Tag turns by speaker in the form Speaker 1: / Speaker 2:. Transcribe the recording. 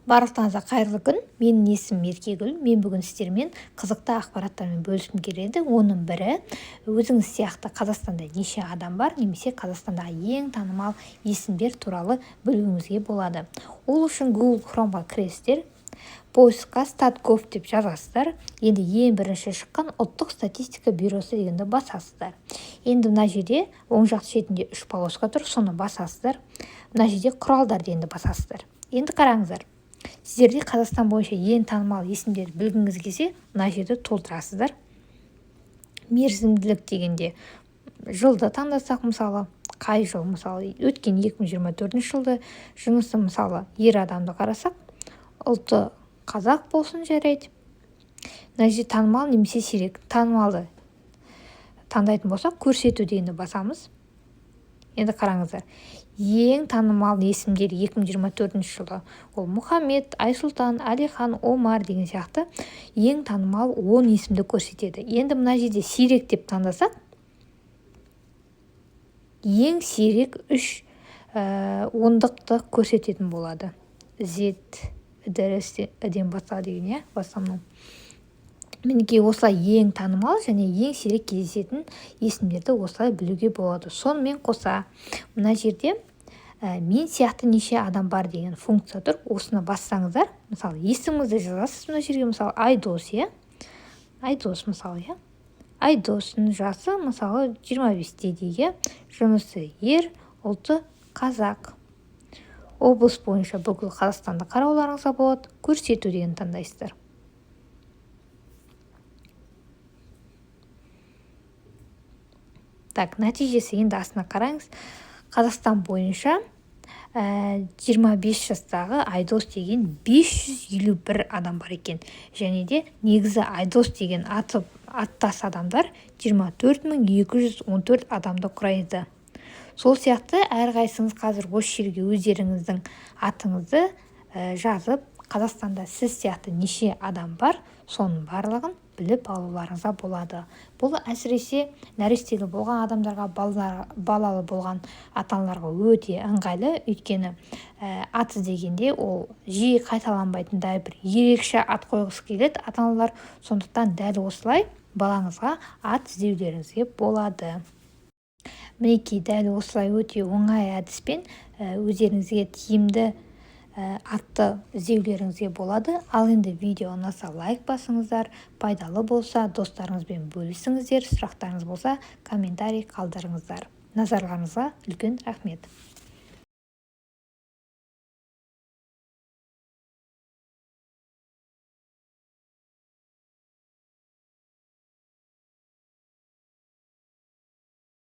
Speaker 1: Барлықтарыңызға қайырлы күн. Менің есімім Еркегүл. Мен бүгін сіздермен қызықты ақпараттармен бөліскім келеді. Оның бірі, өзіңіз сияқты Қазақстанда неше адам бар немесе Қазақстандағы ең танымал есімдер туралы білуіңізге болады. Ол үшін Google Chromeға кіресіздер, поискқа stat.gov деп жазасыздар. Енді ең бірінші шыққан Ұлттық статистика бюросы дегенді басасыздар. Енді мына жерде оң жақ шетінде үш полоска тұр, соны басасыздар. Мына жерде құралдар дегенді басасыздар. Енді қараңыздар, сіздерде Қазақстан бойынша ең танымал есімдерді білгіңіз келсе, мына жерді толтырасыздар. Мерзімділік дегенде жылды таңдасақ, мысалы, қай жыл, мысалы, өткен 2024 жылды. Жынысы, мысалы, ер адамды қарасақ, ұлты қазақ болсын, жарайды. Мына жерде танымал немесе сирек. Танымалды таңдайтын болсақ, көрсету дегенді басамыз. Енді қараңыздар, ең танымал есімдер 2024 жылы ол Мұхаммед, Айсұлтан, Әлихан, Омар деген сияқты ең танымал 10 есімді көрсетеді. Енді мына жерде сирек деп таңдасақ, ең сирек үш ондықты көрсететін болады. Ізет, Ідіріс, іден басталады деген, иә, в основном. Мінекей, осылай ең танымал және ең сирек кездесетін есімдерді осылай білуге болады. Сонымен қоса мына жерде мен сияқты неше адам бар деген функция тұр. Осыны бассаңыздар, мысалы, есіміңізді жазасыз мына жерге, мысалы, Айдос, иә, Айдос, мысалы, иә. Айдостың жасы, мысалы, 25-те дейік, иә. Жынысы ер, ұлты қазақ. Облыс бойынша бүкіл Қазақстанды қарауларыңызға болады. Көрсету дегенді таңдайсыздар. Так, нәтижесі енді астына қараңыз. Қазақстан бойынша 25 жастағы Айдос деген 551 адам бар екен. Және де негізі Айдос деген аты аттас адамдар 24 214 адамды құрайды. Сол сияқты әрқайсыңыз қазір осы жерге өздеріңіздің атыңызды жазып, Қазақстанда сіз сияқты неше адам бар, соның барлығын біліп алуларыңызға болады. Бұл әсіресе нәрестелі болған адамдарға, балалы болған ата-аналарға өте ыңғайлы, өйткені ат іздегенде ол жиі қайталанбайтындай бір ерекше ат қойғысы келеді ата-аналар. Сондықтан дәл осылай балаңызға ат іздеулеріңізге болады. Мінекей, дәл осылай өте оңай әдіспен өздеріңізге тиімді атты іздеулеріңізге болады. Ал енді видео ұнаса, лайк басыңыздар, пайдалы болса, достарыңызбен бөлісіңіздер, сұрақтарыңыз болса, комментарий қалдырыңыздар. Назарларыңызға үлкен рахмет.